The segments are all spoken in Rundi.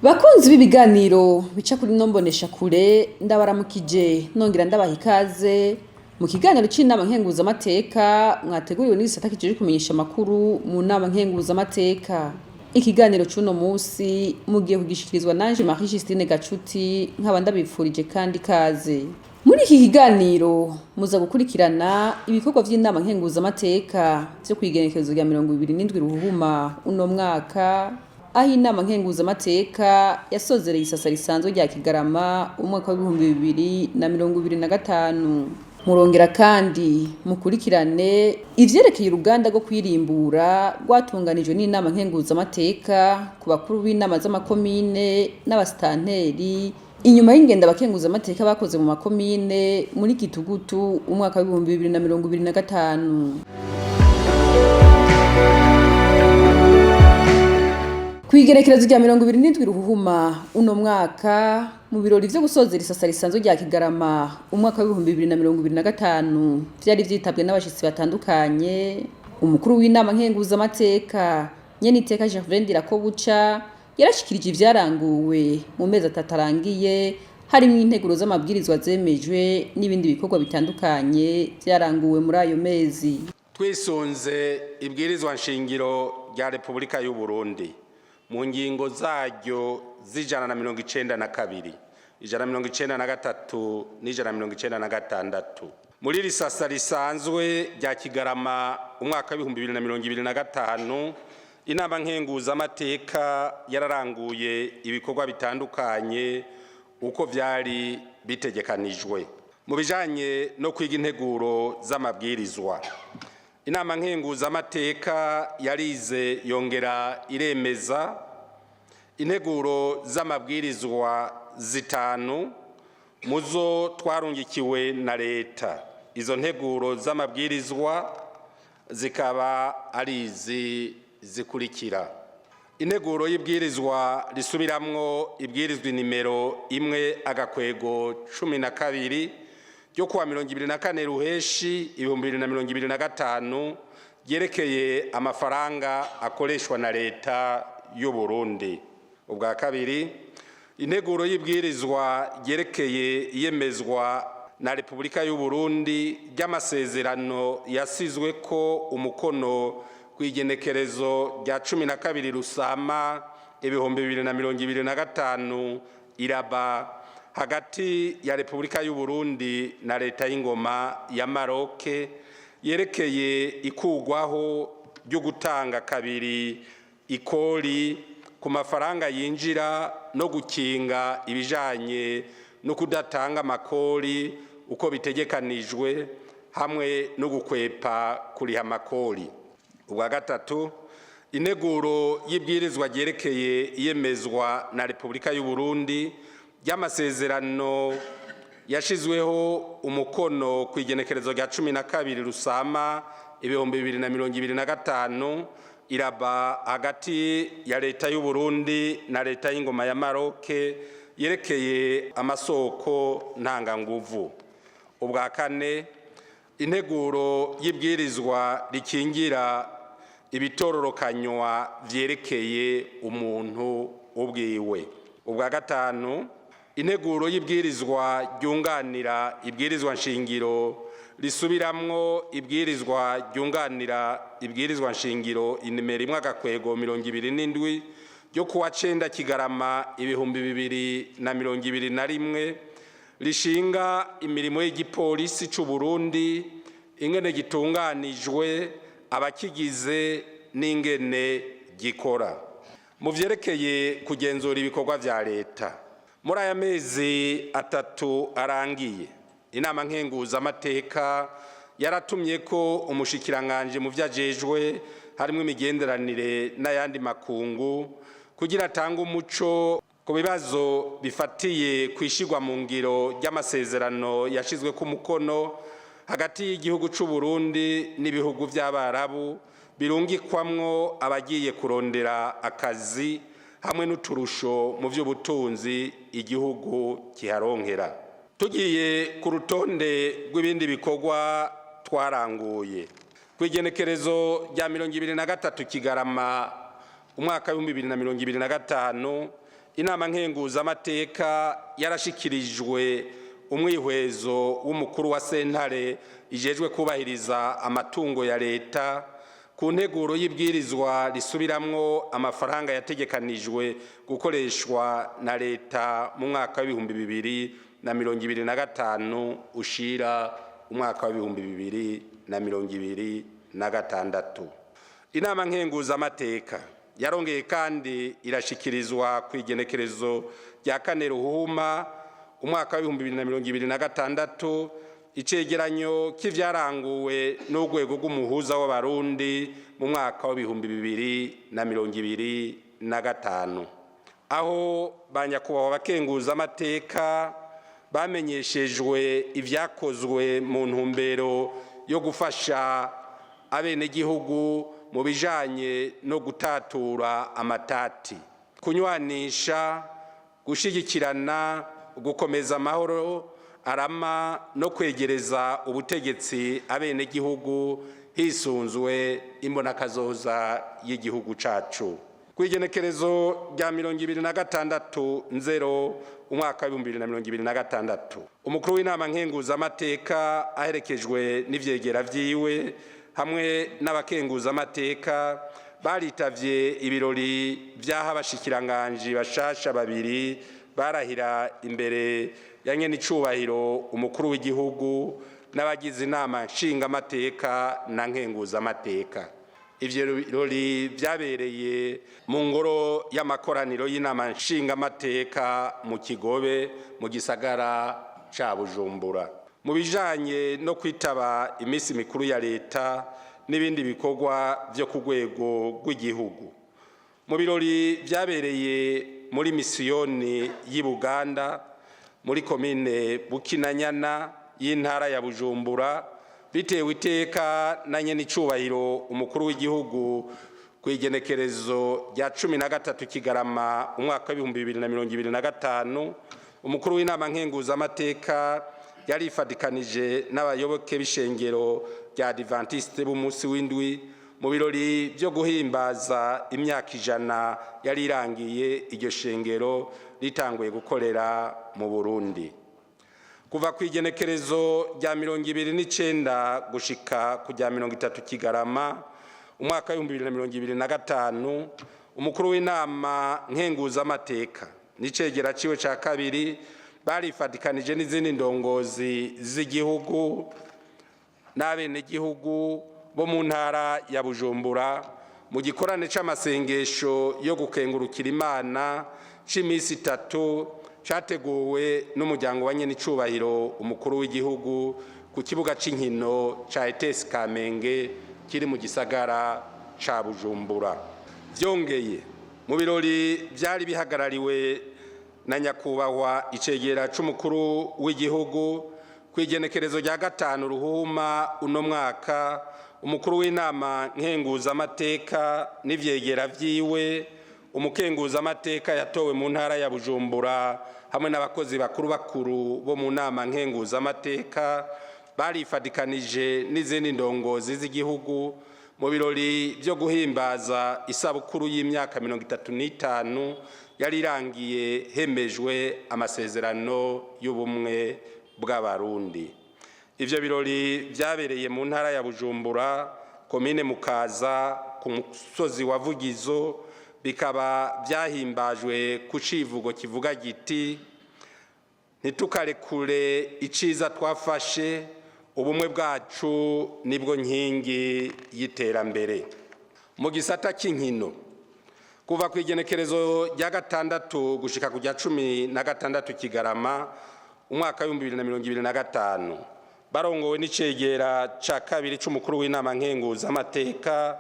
Bakunzi b'ibiganiro bica kuri ino mboneshakure, ndabaramukije nongera ndabaha ikaze mu kiganiro c'inama nkenguzamateka mwateguriwe n'igisata kijejwe kumenyesha amakuru mu nama nkenguzamateka. Ikiganiro c'uno musi mugiye kugishikirizwa nanje Marie Justine Gacuti, nkaba ndabipfurije kandi ikaze. Muri iki kiganiro muza gukurikirana ibikorwa vy'inama nkenguzamateka vyo kw'igenekerezo rya 27 Ruhuhuma uno mwaka, aho inama nkenguzamateka yasozereye isasa risanzwe rya Kigarama umwaka w'2025. Murongera kandi mukurikirane ivyerekeye uruganda rwo kwirimbura rwatunganijwe n'inama nkenguzamateka ku bakuru b'inama z'amakomine n'abasitanteri, inyuma y'ingendo abakenguzamateka bakoze mu makomine muri Gitugutu umwaka w'2025. Kw'igerekerezo rya 27 Ruhuhuma uno mwaka, mu birori vyo gusozera isasa risanzwe rya Kigarama umwaka w'2025, vyari vyitabwe n'abashitsi batandukanye, umukuru w'inama nkenguzamateka Nyeniteka Gervais Ndirakobuca yarashikirije ivyaranguwe mu mezi 3 arangiye, harimwo integuro z'amabwirizwa zemejwe n'ibindi bikorwa bitandukanye vyaranguwe muri ayo mezi. Twisunze ibwirizwa nshingiro rya Repubulika y'u Burundi mu ngingo zaryo z'192, 193 n'196, muri risasa risanzwe rya Kigarama umwaka w'2025, inama nkenguzamateka yararanguye ibikorwa bitandukanye uko vyari bitegekanijwe. Mu bijanye no kwiga integuro z'amabwirizwa, inama nkenguzamateka yarize yongera iremeza integuro z'amabwirizwa 5 muzo twarungikiwe na leta. Izo nteguro z'amabwirizwa zikaba ari izi zikurikira: integuro y'ibwirizwa risubiramwo ibwirizwa nimero 1-12 ryo kuwa 24 Ruheshi 2025 ryerekeye amafaranga akoreshwa na leta y'u Burundi. Ubwa kabiri, integuro y'ibwirizwa ryerekeye iyemezwa na Repubulika y'u Burundi ry'amasezerano yasizwe ko umukono kw'igenekerezo rya 12 Rusama 2025 iraba hagati ya Repubulika y'u Burundi na leta y'ingoma ya Maroc, yerekeye ikugwaho ryo gutanga kabiri ikori ku mafaranga yinjira no gukinga ibijanye no kudatanga amakori uko bitegekanijwe hamwe no gukwepa kuriha amakori. Ubwa gatatu, integuro y'ibwirizwa ryerekeye iyemezwa na Repubulika y'u Burundi ry'amasezerano yashizweho umukono ku igenekerezo rya 12 Rusama 2025 iraba hagati ya leta y'u Burundi na leta y'ingoma ya Maroc, yerekeye amasoko ntanganguvu. Ubwa kane, integuro y'ibwirizwa rikingira ibitororokanywa vyerekeye umuntu ubwiwe. Ubwa gatanu, integuro y'ibwirizwa ryunganira ibwirizwa nshingiro risubiramwo ibwirizwa ryunganira ibwirizwa nshingiro inimero 1-27 ryo kuwa 9 Kigarama 2021, rishinga imirimo y'igipolisi c'u Burundi, ingene gitunganijwe, abakigize n'ingene gikora. Mu vyerekeye kugenzura ibikorwa vya leta, muri aya mezi 3 arangiye, inama nkenguzamateka yaratumye ko umushikiranganje mu vyajejwe harimwo imigenderanire n'ayandi makungu kugira atange umuco ku bibazo bifatiye kwishigwa mu ngiro ry'amasezerano yashizwe ku mukono hagati y'igihugu c'u Burundi n'ibihugu vy'Abarabu birungikwamwo abagiye kurondera akazi hamwe n'uturusho mu vy'ubutunzi igihugu kiharonkera. Tugiye ku rutonde rw'ibindi bikorwa twaranguye, kw'igenekerezo rya 23 Kigarama umwaka w'2025, Inama nkenguzamateka yarashikirijwe umwihwezo w'umukuru wa sentare ijejwe kubahiriza amatungo ya leta ku nteguro y'ibwirizwa risubiramwo amafaranga yategekanijwe gukoreshwa na leta mu mwaka w'2025 ushira umwaka w'2026. Inama nkenguzamateka yarongeye kandi irashikirizwa ku igenekerezo rya 4 Ruhuma umwaka w'2026 icegeranyo k'ivyaranguwe n'urwego rw'umuhuza w'Abarundi mu mwaka w'2025, aho ba nyakubahwa bakenguzamateka bamenyeshejwe ivyakozwe mu ntumbero yo gufasha abenegihugu mu bijanye no gutatura amatati, kunywanisha, gushigikirana, gukomeza amahoro arama no kwegereza ubutegetsi abenegihugu hisunzwe imbonakazoza y'igihugu cacu. Ku igenekerezo rya 26 Nzero umwaka w'2026, umukuru w'inama nkenguzamateka aherekejwe n'ivyegera vyiwe hamwe n'abakenguzamateka baritavye ibirori vy'aho abashikiranganji bashasha babiri barahira imbere ya nyenicubahiro umukuru w'igihugu n'abagize inama nshingamateka na nkenguzamateka. Ivyo birori vyabereye mu ngoro y'amakoraniro y'inama nshingamateka mu Kigobe mu gisagara ca Bujumbura. Mu bijanye no kwitaba iminsi mikuru ya leta n'ibindi bikorwa vyo ku rwego rw'igihugu, mu birori vyabereye muri misiyoni y'i Buganda muri komine Bukinanyana y'intara ya Bujumbura, bitewe iteka na nyenicubahiro umukuru w'igihugu ku igenekerezo rya 13 Kigarama umwaka w'2025, umukuru w'inama nkenguzamateka yarifadikanije n'abayoboke b'ishengero rya Adventiste b'umunsi w'indwi mu birori byo guhimbaza imyaka 100 yari irangiye iryo shengero ritanguye gukorera mu Burundi. Kuva ku igenekerezo rya 29 gushika ku rya 30 Kigarama umwaka w'2025, umukuru w'inama nkenguzamateka n'icegera ciwe ca kabiri barifatikanije n'izindi ndongozi z'igihugu n'abenegihugu bo mu ntara ya Bujumbura mu gikorane c'amasengesho yo gukengurukira Imana c'imisi 3 categuwe n'umuryango wa nyenicubahiro umukuru w'igihugu ku kibuga c'inkino ca ETS Kamenge kiri mu gisagara ca Bujumbura. Vyongeye, mu birori vyari bihagarariwe na nyakubahwa icegera c'umukuru w'igihugu, ku igenekerezo rya 5 Ruhuma uno mwaka, umukuru w'inama nkenguzamateka n'ivyegera vyiwe, umukenguzamateka yatowe mu ntara ya Bujumbura hamwe n'abakozi bakuru bakuru bo mu nama nkenguzamateka barifadikanije n'izindi ndongozi z'igihugu mu birori byo guhimbaza isabukuru y'imyaka 35 yari irangiye hemejwe amasezerano y'ubumwe bw'Abarundi. Ivyo birori vyabereye mu ntara ya Bujumbura, komine Mukaza, ku musozi wa Vugizo, bikaba vyahimbajwe ku civugo kivuga giti: ntitukarekure iciza twafashe, ubumwe bwacu nibwo nkingi y'iterambere. Mu gisata c'inkino, kuva ku igenekerezo rya 6 gushika ku rya 16 Kigarama umwaka w'2025, barongowe n'icegera ca kabiri c'umukuru w'inama nkenguzamateka,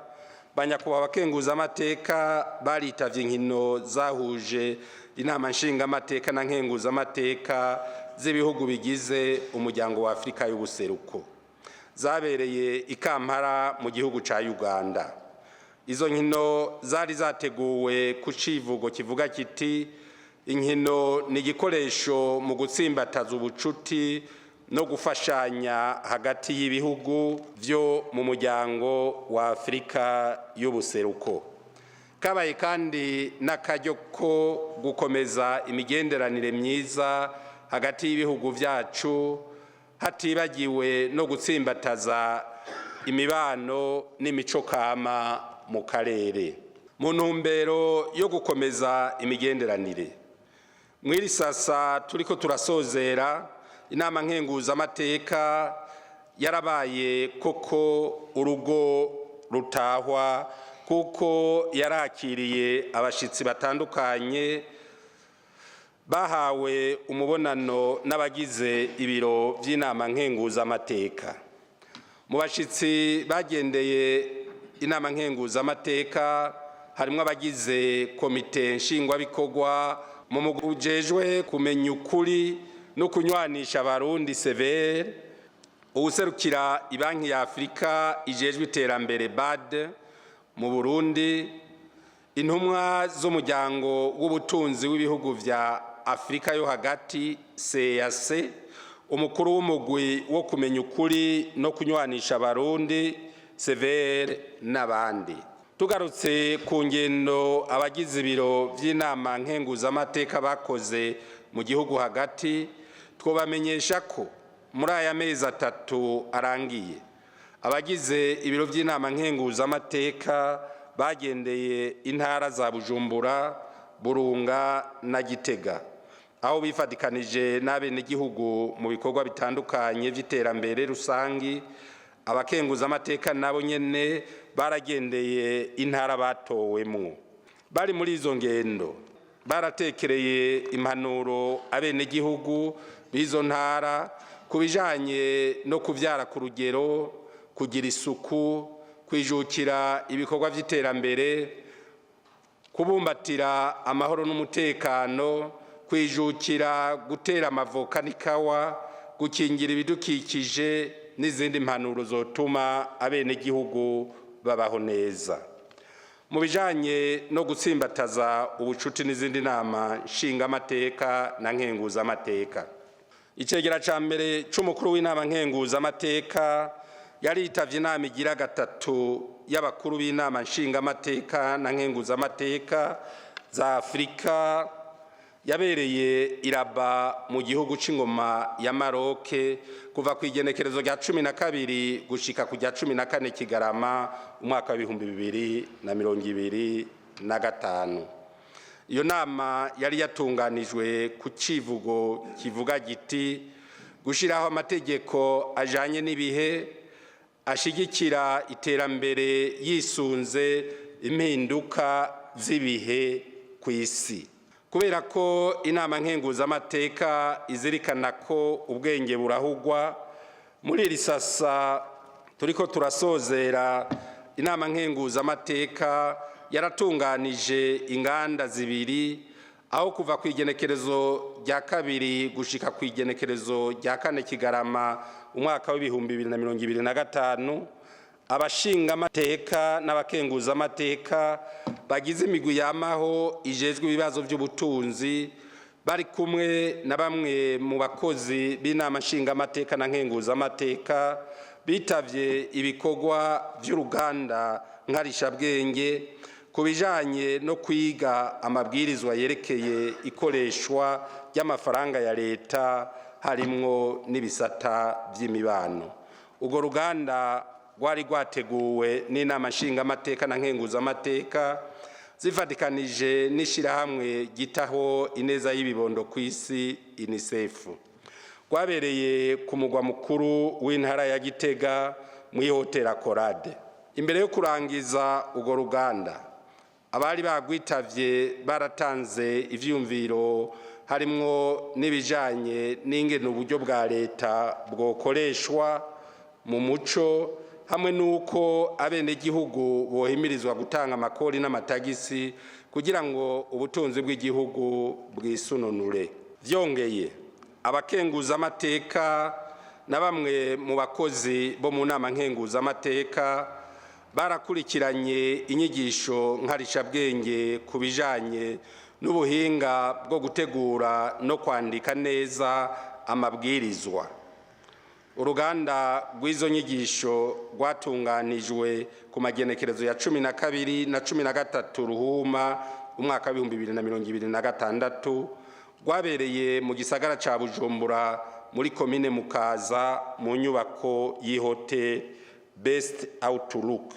banyakubahwa abakenguzamateka baritavye inkino zahuje inama nshingamateka na nkenguzamateka z'ibihugu bigize umuryango wa Afrika y'ubuseruko, zabereye i Kampala mu gihugu ca Uganda. Izo nkino zari zateguwe ku civugo kivuga kiti: inkino ni igikoresho mu gutsimbataza ubucuti no gufashanya hagati y'ibihugu vyo mu muryango wa Afrika y'ubuseruko. Kabaye kandi n'akaryo ko gukomeza imigenderanire myiza hagati y'ibihugu byacu, hatibagiwe no gutsimbataza imibano n'imico kama mu karere. Mu ntumbero yo gukomeza imigenderanire, mw'iri sasa turiko turasozera, Inama Nkenguzamateka yarabaye koko urugo rutahwa, kuko yarakiriye abashitsi batandukanye bahawe umubonano n'abagize ibiro by'Inama Nkenguzamateka. Mu bashitsi bagendeye Inama Nkenguzamateka harimo abagize komite nshingwabikorwa mu mugwi ujejwe kumenya ukuri no kunywanisha Abarundi, CVR, uwuserukira Ibanki ya Afurika ijejwe iterambere, BAD, mu Burundi, intumwa z'Umuryango w'Ubutunzi w'Ibihugu vya Afurika yo Hagati, CEEAC, umukuru w'umugwi wo kumenya ukuri no kunywanisha Abarundi, CVR, n'abandi. Tugarutse ku ngendo abagize ibiro by'Inama Nkenguzamateka bakoze mu gihugu hagati, twobamenyesha ko muri aya mezi 3 arangiye, abagize ibiro by'Inama Nkenguzamateka bagendeye intara za Bujumbura, Burunga na Gitega, aho bifatikanije n'abenegihugu mu bikorwa bitandukanye by'iterambere rusangi. Abakenguzamateka nabo nyene baragendeye intara batowemwo. Bari muri izo ngendo baratekereye impanuro abenegihugu b'izo ntara ku bijanye no kuvyara ku rugero, kugira isuku, kwijukira ibikorwa vy'iterambere, kubumbatira amahoro n'umutekano, kwijukira gutera amavoka n'ikawa, gukingira ibidukikije n'izindi mpanuro zotuma abenegihugu babaho neza. Mu bijanye no gutsimbataza ubucuti n'izindi nama nshingamateka na nkenguzamateka, icegera ca mbere c'umukuru w'Inama Nkenguzamateka yaritavye inama igira gatatu y'abakuru b'inama nshingamateka na nkenguzamateka za Afurika, yabereye iraba mu gihugu c'Ingoma ya Maroke, kuva ku igenekerezo rya 12 gushika ku rya 14 Kigarama umwaka wa 2025. Iyo nama yari yatunganijwe ku civugo kivuga giti: "Gushiraho amategeko ajanye n'ibihe ashigikira iterambere yisunze impinduka z'ibihe ku isi." Kubera ko Inama Nkenguzamateka izirikana ko ubwenge burahugwa, muri iri sasa turiko turasozera, Inama Nkenguzamateka yaratunganije inganda zibiri, aho kuva ku igenekerezo rya 2 gushika ku igenekerezo rya 4 Kigarama umwaka wa 2025, abashingamateka n'abakenguzamateka bagize imigwi yamaho ijejwe ibibazo by'ubutunzi, bari kumwe na bamwe mu bakozi b'Inama Nshingamateka na Nkenguzamateka, bitavye ibikorwa by'uruganda nkarishabwenge ku bijanye no kwiga amabwirizwa yerekeye ikoreshwa ry'amafaranga ya leta, harimwo n'ibisata by'imibano. Urwo ruganda rwari rwateguwe n'Inama Nshingamateka na Nkenguzamateka zifatikanije n'ishirahamwe gitaho ineza y'ibibondo ku isi, UNICEF. Rwabereye ku mugwa mukuru w'intara ya Gitega, mu hoteli Akorade. Imbere yo kurangiza urwo ruganda, abari bagwitavye baratanze ivyumviro, harimwo n'ibijanye n'ingene uburyo bwa leta bwokoreshwa mu muco, hamwe n'uko abenegihugu bohimirizwa gutanga amakori n'amatagisi kugira ngo ubutunzi bw'igihugu bwisununure. Vyongeye, abakenguzamateka na bamwe mu bakozi bo mu nama nkenguzamateka barakurikiranye inyigisho nkarishabwenge ku bijanye n'ubuhinga bwo gutegura no kwandika neza amabwirizwa. Uruganda rw'izo nyigisho rwatunganijwe ku magenekerezo ya 12 na 13 Ruhuma umwaka w'2026, rwabereye mu gisagara ca Bujumbura, muri komine Mukaza, mu nyubako y'ihoteli Best Outlook.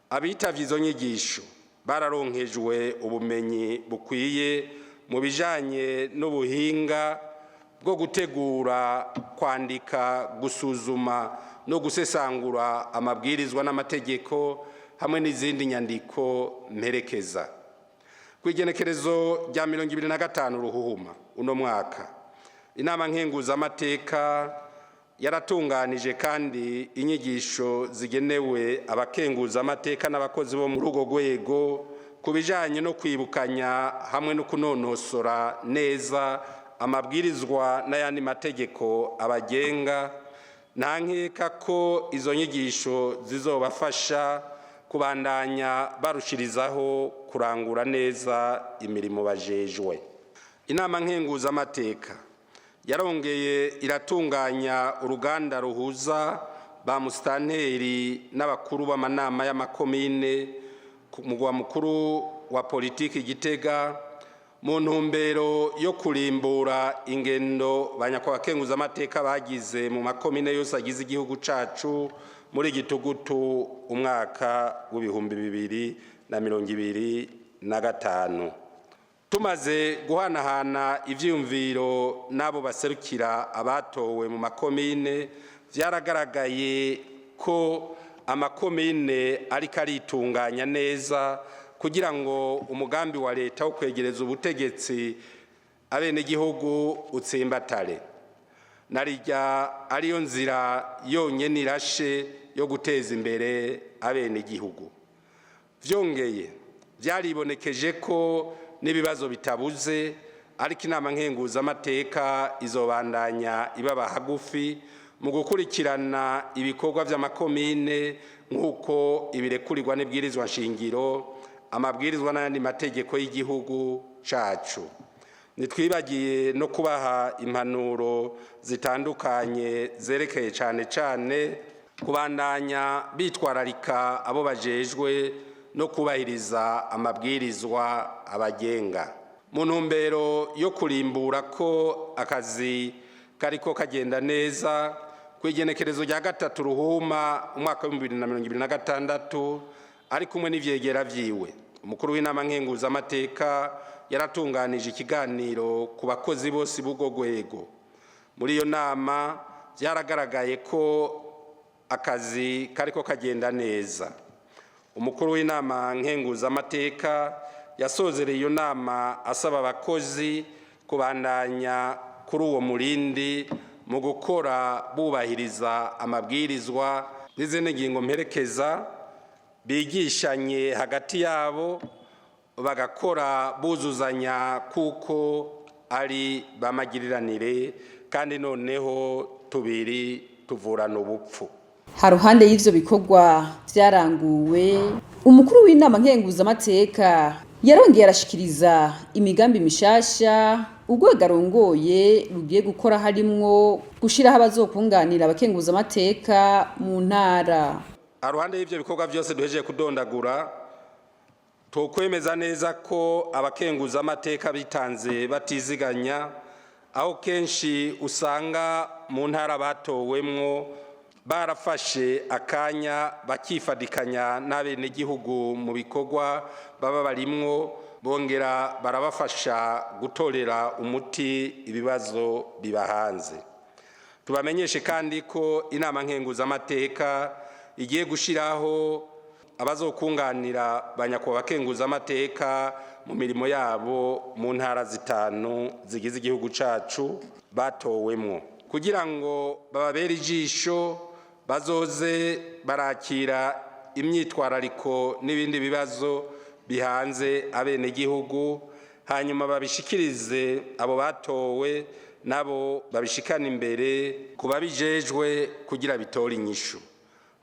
Abitavye izo nyigisho bararonkejwe ubumenyi bukwiye mu bijanye n'ubuhinga bwo gutegura, kwandika, gusuzuma no gusesangura amabwirizwa n'amategeko hamwe n'izindi nyandiko mperekeza. Ku igenekerezo rya 25 Ruhuhuma uno mwaka, Inama Nkenguzamateka yaratunganije kandi inyigisho zigenewe abakenguzamateka n'abakozi bo muri urwo rwego ku bijanye no kwibukanya hamwe no kunonosora neza amabwirizwa n'ayandi mategeko abagenga. Nta nkeka ko izo nyigisho zizobafasha kubandanya barushirizaho kurangura neza imirimo bajejwe. Inama Nkenguzamateka yarongeye iratunganya uruganda ruhuza ba musitanteri n'abakuru b'amanama y'amakomine ku mugwa mukuru wa politiki Gitega, mu ntumbero yo kurimbura ingendo ba nyakubahwa bagize mu makomine yose agize igihugu cacu muri gitugutu umwaka w'2025. Tumaze guhanahana ivyiyumviro n'abo baserukira abatowe mu makomine, vyaragaragaye ko amakomine ariko aritunganya neza kugira ngo umugambi wa leta wo kwegereza ubutegetsi abenegihugu utsimbatare, narirya ariyo nzira yonyene irashe yo guteza imbere abenegihugu. Vyongeye, vyaribonekeje ko n'ibibazo bitabuze, ariko Inama Nkenguzamateka izobandanya ibaba hagufi mu gukurikirana ibikorwa vy'amakomine nk'uko ibirekurirwa n'ibwirizwa nshingiro, amabwirizwa n'ayandi mategeko y'igihugu cacu. Ntitwibagiye no kubaha impanuro zitandukanye zerekeye cane cane kubandanya bitwararika abo bajejwe no kubahiriza amabwirizwa abagenga. Mu ntumbero yo kurimbura ko akazi kariko kagenda neza, ku igenekerezo rya 3 Ruhuma umwaka w'2026, ari kumwe n'ivyegera vyiwe, umukuru w'Inama Nkenguzamateka yaratunganije ikiganiro ku bakozi bose b'urwo rwego. Muri iyo nama vyaragaragaye ko akazi kariko kagenda neza. Umukuru w'Inama Nkenguzamateka yasozereye iyo nama asaba abakozi kubandanya kuri uwo murindi mu gukora bubahiriza amabwirizwa n'izindi ngingo mperekeza, bigishanye hagati yabo, bagakora buzuzanya kuko ari bamagiriranire, kandi noneho tubiri tuvurana ubupfu. Haruhande y'ivyo bikorwa vyaranguwe, umukuru w'Inama Nkenguzamateka yarongeye arashikiriza imigambi mishasha urwego arongoye rugiye gukora, harimwo gushiraho abazokunganira abakenguzamateka mu ntara. Haruhande y'ivyo bikorwa vyose duhejeje kudondagura, twokwemeza neza ko abakenguzamateka bitanze batiziganya, aho kenshi usanga mu ntara batowemwo barafashe akanya bakifadikanya n'abenegihugu mu bikorwa baba barimwo, bongera barabafasha gutorera umuti ibibazo bibahanze. Tubamenyeshe kandi ko Inama Nkenguzamateka igiye gushiraho abazokunganira ba nyakubahwa abakenguzamateka mu mirimo yabo mu ntara zitanu zigize igihugu cacu batowemwo, kugira ngo bababere ijisho, bazoze barakira imyitwarariko n'ibindi bibazo bihanze abenegihugu, hanyuma babishikirize abo batowe, nabo babishikane imbere ku babijejwe kugira bitore inyishu.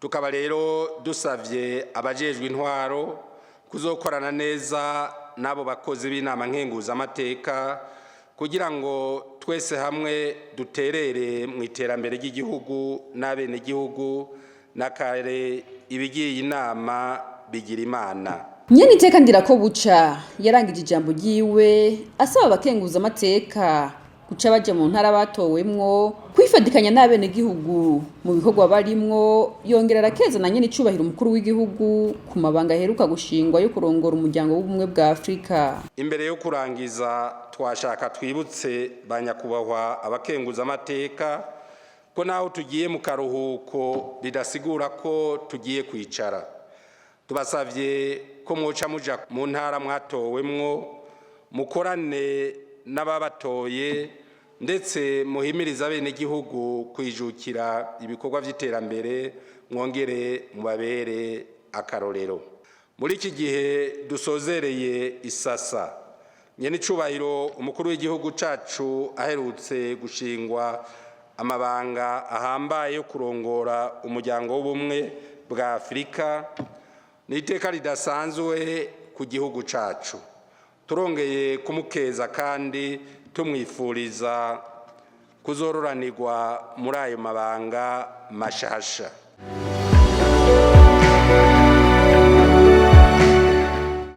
Tukaba rero dusavye abajejwe intwaro kuzokorana neza n'abo bakozi b'Inama Nkenguzamateka kugira ngo Twese hamwe duterere mu iterambere ry'igihugu n'abenegihugu. Na kare ibigiye inama bigira Imana. Nyene iteka Ndirakobuca yarangije ijambo ryiwe asaba abakenguza amateka guca baja mu ntara batowemwo kwifadikanya n'abenegihugu mu bikorwa barimwo. Yongera arakeza na nyene icubahiro umukuru w'igihugu ku mabanga aheruka gushingwa yo kurongora Umuryango w'Ubumwe bwa Afurika. Imbere yo kurangiza, twashaka twibutse ba nyakubahwa abakenguza amateka ko naho tugiye mu karuhuko bidasigura ko tugiye kwicara. Tubasavye ko mwoca muja mu ntara mwatowemwo, mukorane n'ababatoye, ndetse muhimirize abenegihugu kwijukira ibikorwa vy'iterambere, mwongere mubabere akarorero. Muri iki gihe dusozereye isasa, nyenicubahiro umukuru w'igihugu cacu aherutse gushingwa amabanga ahambaye yo kurongora Umuryango w'Ubumwe bwa Afurika, ni iteka ridasanzwe ku gihugu cacu. Turongeye kumukeza kandi tumwifuriza kuzororanirwa muri ayo mabanga mashasha.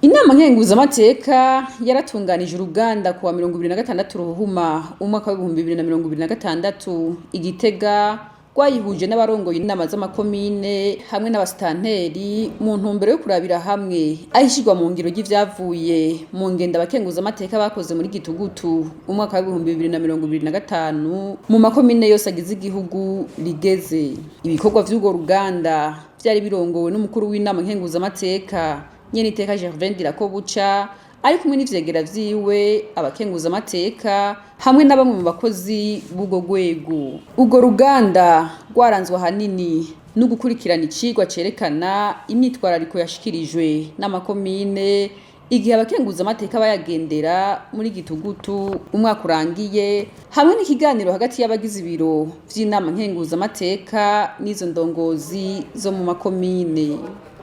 Inama nkenguzamateka yaratunganije uruganda kuwa 26 Ruhuma umwaka w'2026 Igitega, rwayihuje n'abarongoye inama z'amakomine hamwe n'abasitanteri, mu ntumbero yo kurabira hamwe ahishyirwa mu ngiro ry'ivyavuye mu ngendo abakenguzamateka bakoze muri Gitugutu umwaka w'2025 mu makomine yose agize igihugu rigeze. Ibikorwa vy'urwo ruganda vyari birongowe n'umukuru w'inama nkenguzamateka, nyeniteka Gervais Ndirakobuca, ari kumwe n'ivyegera vyiwe, abakenguzamateka hamwe na bamwe mu bakozi b'urwo rwego. Urwo ruganda rwaranzwe ahanini no gukurikirana icigwa cerekana imyitwarariko yashikirijwe n'amakomine igihe abakenguzamateka bayagendera muri Gitugutu umwaka urangiye, hamwe n'ikiganiro hagati y'abagize ibiro vy'inama nkenguzamateka n'izo ndongozi zo mu makomine.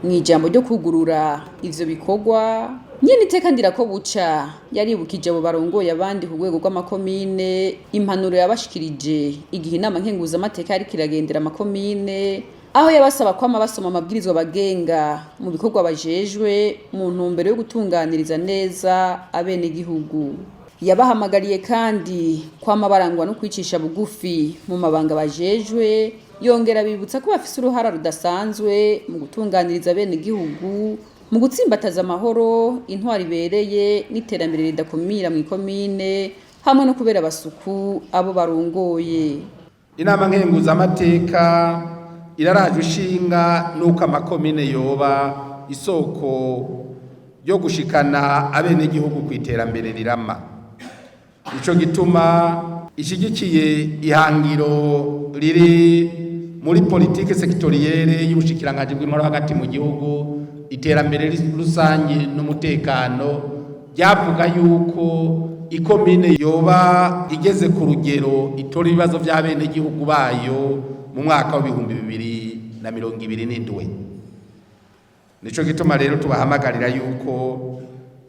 Mu ijambo ryo kugurura ivyo bikorwa, nyene iteka Ndirakobuca yaribukije abo barongoye abandi ku rwego rw'amakomine impanuro yabashikirije igihe inama nkenguzamateka yariko iragendera amakomine, aho yabasaba kwama basoma amabwirizwa bagenga mu bikorwa bajejwe mu ntumbero yo gutunganiriza neza abenegihugu. Yabahamagariye kandi kwama barangwa no kwicisha bugufi mu mabanga bajejwe, yongera bibutsa ko bafise uruhara rudasanzwe mu gutunganiriza abenegihugu, mu gutsimbataza amahoro, intwaro ibereye n'iterambere ridakumira mu ikomine, hamwe no kubera abasuku abo barongoye. Inama nkenguzamateka irarajwe ishinga n'uko amakomine yoba isoko yo gushikana abenegihugu ku iterambere rirama. Ico gituma ishigikiye ihangiro riri muri politike sectorielle y'ubushikiranganji bw'intwaro hagati mu gihugu, iterambere rusange n'umutekano, ryavuga yuko ikomine yoba igeze ku rugero itora ibibazo by'abenegihugu bayo mu mwaka w'2027. Nico gituma rero tubahamagarira yuko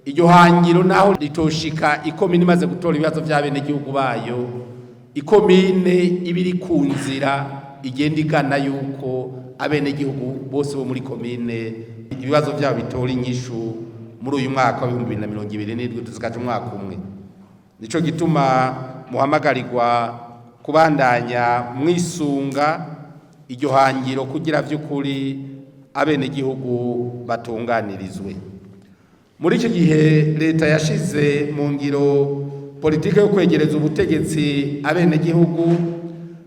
iryo hangiro naho ritoshika ikomine imaze gutora ibibazo by'abenegihugu bayo, ikomine iba iri ku nzira igenda igana yuko abenegihugu bose bo muri komine ibibazo byabo bitora inyishu muri uyu mwaka w'2027, tuzikaje umwaka umwe. Nico gituma muhamagarirwa kubandanya mwisunga iryo hangiro kugira vy'ukuri abenegihugu batunganirizwe. Muri iki gihe leta yashize mu ngiro politike yo kwegereza ubutegetsi abenegihugu,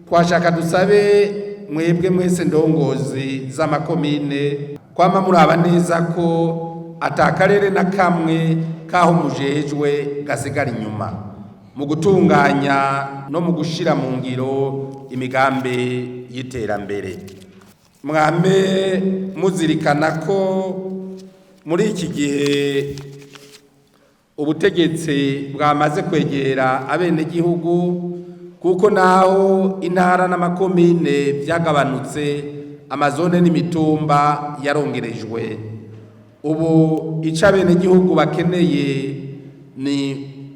twashaka dusabe mwebwe mwese ndongozi z'amakomine kwama muraba neza ko atakarere na kamwe kaho mujejwe gasigara inyuma mu gutunganya no mu gushira mu ngiro imigambi y'iterambere. Mwame muzirikana ko muri iki gihe ubutegetsi bwamaze kwegera abenegihugu, kuko naho intara n'amakomine byagabanutse, amazone n'imitumba yarongerejwe. Ubu icyo abenegihugu bakeneye ni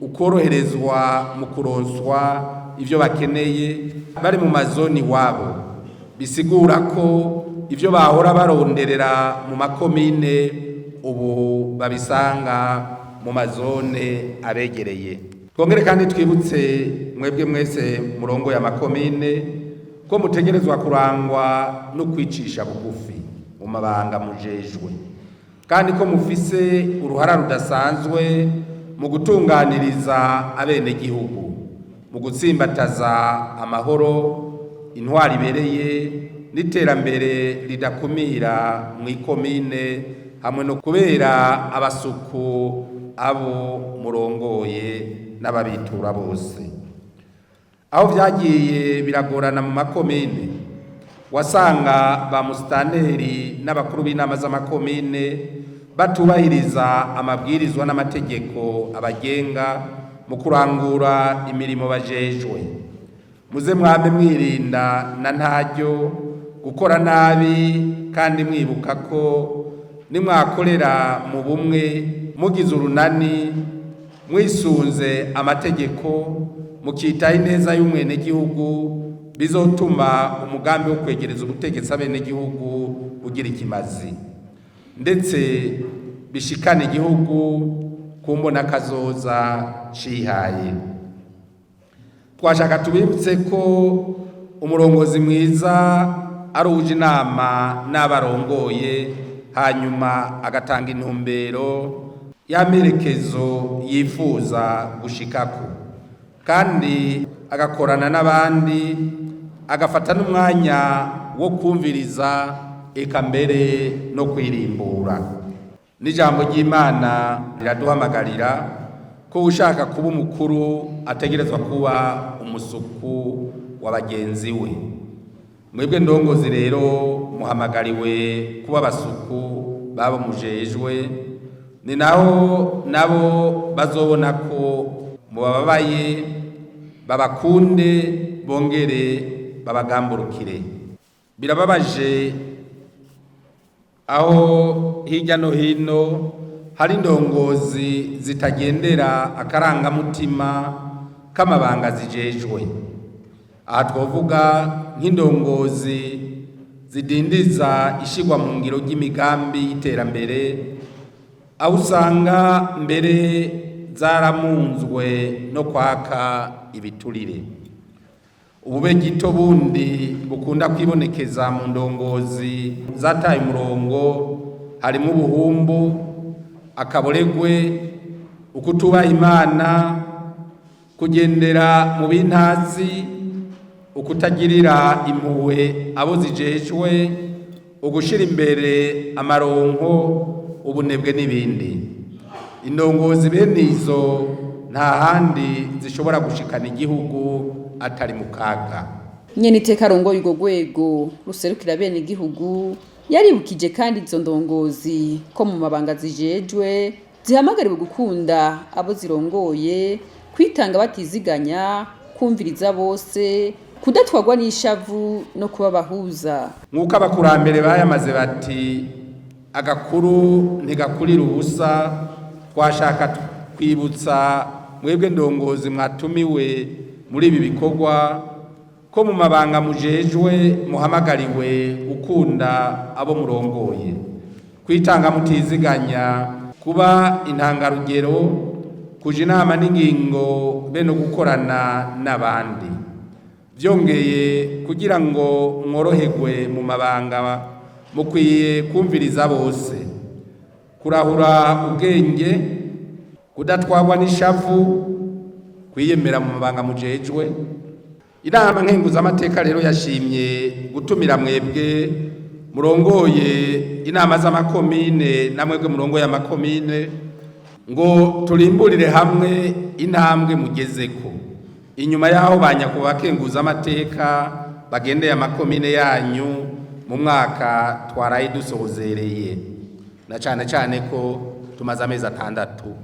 Ukoroherezwa mu kuronswa ivyo bakeneye bari mu mazoni iwabo, bisigura ko ivyo bahora baronderera mu makomine ubu babisanga mu mazone abegereye. Twongere kandi twibutse mwebwe mwese murongoye amakomine ko mutegerezwa kurangwa no kwicisha bugufi mu mabanga mujejwe, kandi ko mufise uruhara rudasanzwe mu gutunganiriza abenegihugu, mu gutsimbataza amahoro, intwari ibereye n'iterambere ridakumira mu ikomine, hamwe no kubera abasuku abo murongoye n'ababitura bose. Aho vyagiye biragorana mu makomine, wasanga ba musitanteri n'abakuru b'inama z'amakomine batubahiriza amabwirizwa n'amategeko abagenga mu kurangura imirimo bajejwe. Muze mwame mwirinda na ntaryo gukora nabi, kandi mwibuka ko nimwakorera mu bumwe, mugize urunani, mwisunze amategeko, mukitaho ineza y'umwenegihugu, bizotuma umugambi wo kwegereza ubutegetsi abenegihugu ugira ikimazi, ndetse bishikana igihugu ku mbonakazoza cihaye. Twashaka tubibutse ko umurongozi mwiza ari uwuja inama n'abarongoye, hanyuma agatanga intumbero y'amerekezo yifuza gushikako, kandi agakorana n'abandi, agafata n'umwanya wo kumviriza, eka mbere no kwirimbura. N'ijambo ry'Imana riraduhamagarira ko ushaka kuba umukuru ategerezwa kuba umusuku wa bagenzi we. Mwebwe ndongozi rero muhamagariwe kuba abasuku babo mujejwe, ni naho nabo bazobona ko mubababaye, babakunde, bongere babagamburukire. Birababaje aho hirya no hino hari indongozi zitagendera akarangamutima k'amabanga zijejwe. Aha twovuga nk'indongozi zidindiza ishigwa mu ngiro ry'imigambi y'iterambere, aho usanga mbere zaramunzwe no kwaka ibiturire. Ubube gito bundi bukunda kwibonekeza mu ndongozi zataye umurongo harimo ubuhumbu, akaboregwe, ukutubaha Imana, kugendera mu bintazi, ukutagirira impuhwe abo zijejwe, ugushira imbere amaronko, ubunebwe n'ibindi. Indongozi bene izo nta handi zishobora gushikana igihugu atari mu kaga. Nyene iteka arongoye urwo rwego ruserukira bene igihugu yaribukije kandi izo ndongozi ko mu mabanga zijejwe zihamagariwe gukunda abo zirongoye, kwitanga batiziganya, kumviriza bose, kudatwarwa n'ishavu no kuba abahuza. Nk'uko abakurambere bayamaze bati: "Agakuru ntigakurira ubusa." Twashaka kwibutsa mwebwe ndongozi mwatumiwe muri ibi bikorwa ko mu mabanga mujejwe muhamagariwe gukunda abo murongoye, kwitanga mutiziganya, kuba intangarugero, kuja inama n'ingingo be no gukorana n'abandi. Byongeye, kugira ngo mworoherwe mu mabanga, mukwiye kumviriza bose, kurahura ubwenge, kudatwarwa n'ishavu, kwiyemera mu mabanga mujejwe. Inama nkenguzamateka rero yashimye gutumira mwebwe murongoye inama z'amakomine na mwebwe murongoye amakomine ngo turimburire hamwe intambwe mugezeko inyuma y'aho ba nyakubahwa amateka bagendeye amakomine yanyu mu mwaka twaraye dusozereye, na cane cane ko tumaze amezi 6.